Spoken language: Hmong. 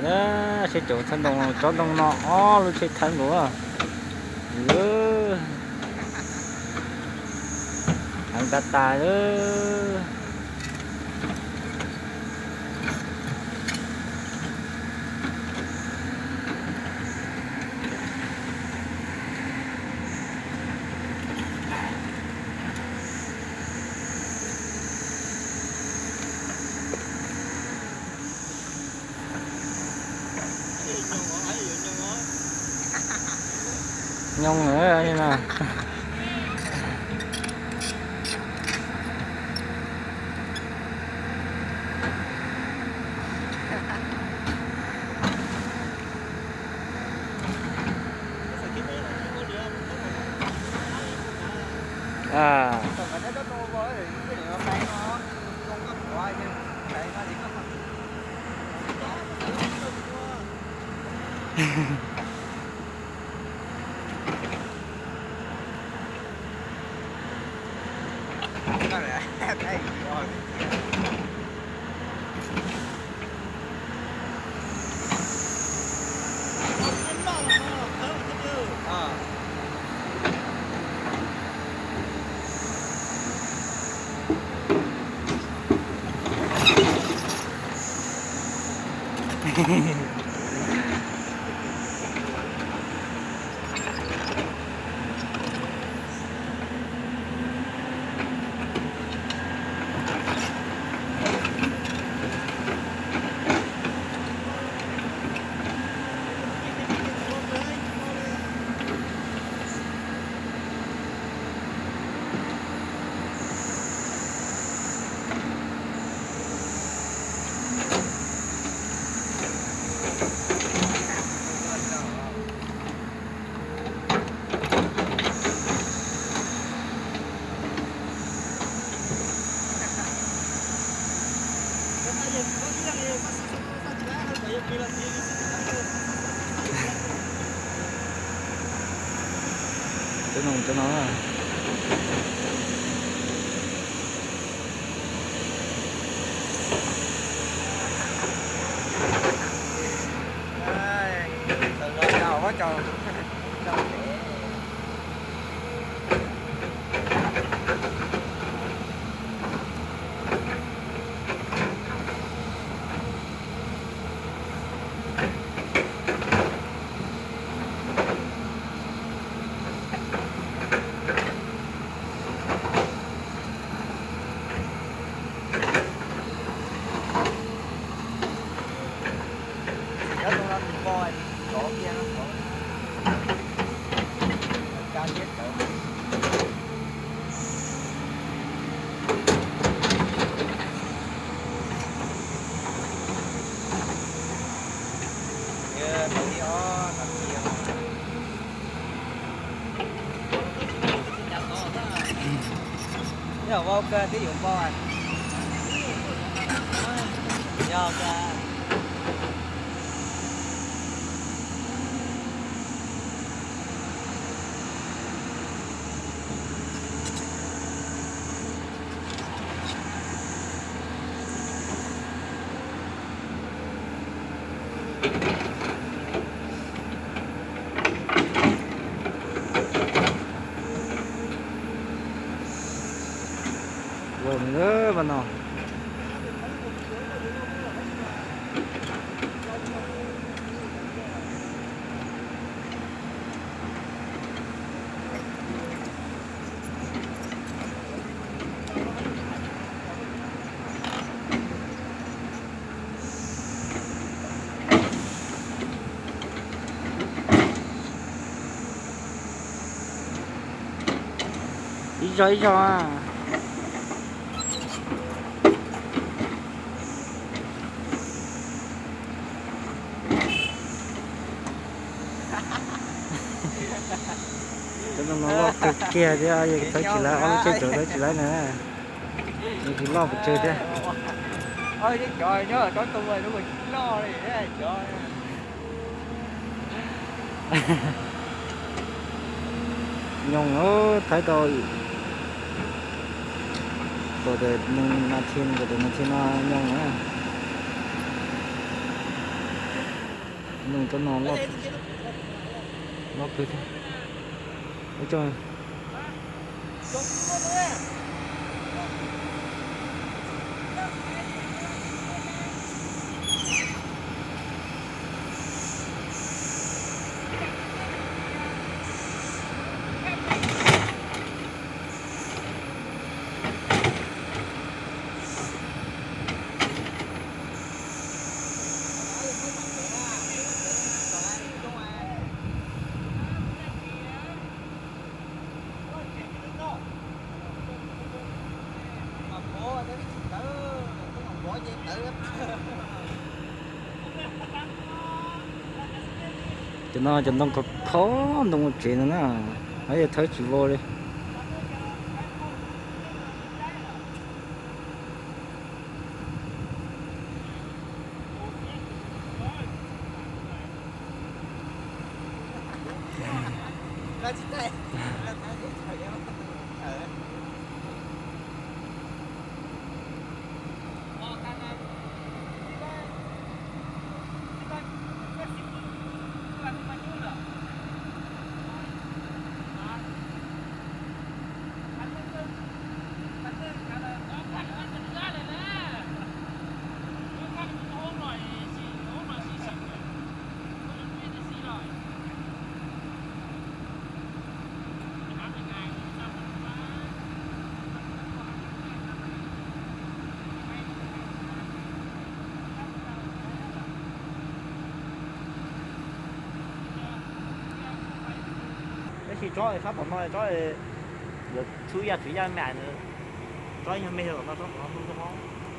Ces seb caum txhaj ntoo tsob ntoo no ob lub tsheb thawb nkaus. Heev tas tas lawm. Nyoos lawm no. Cov no, cov no. Yog vau kawg twb yuav npau. Yog kawg. Ua mas no. Ib zog ib zog. Cov no loj kawg kiag thiab, yog thawb tsis laib, ob lub tsheb cawv thawb tsis laib na. Nws tsis loj pes tsawg thiab. Nyoos thawb tau. Kom tus nas thi, kom tus nas thi no nyob na. Nug rab no loj, loj kawg thiab. Ua tsaug. Cov no cov ntoo khov kho, ntoo ua tsev no na, hov yog thawb tsis vau li. Tab sis tsob sab tom no tsob, yuav txhub yaj txhub yaj me, tsob yog me tom no, tsob tom no hlub tsob hlob.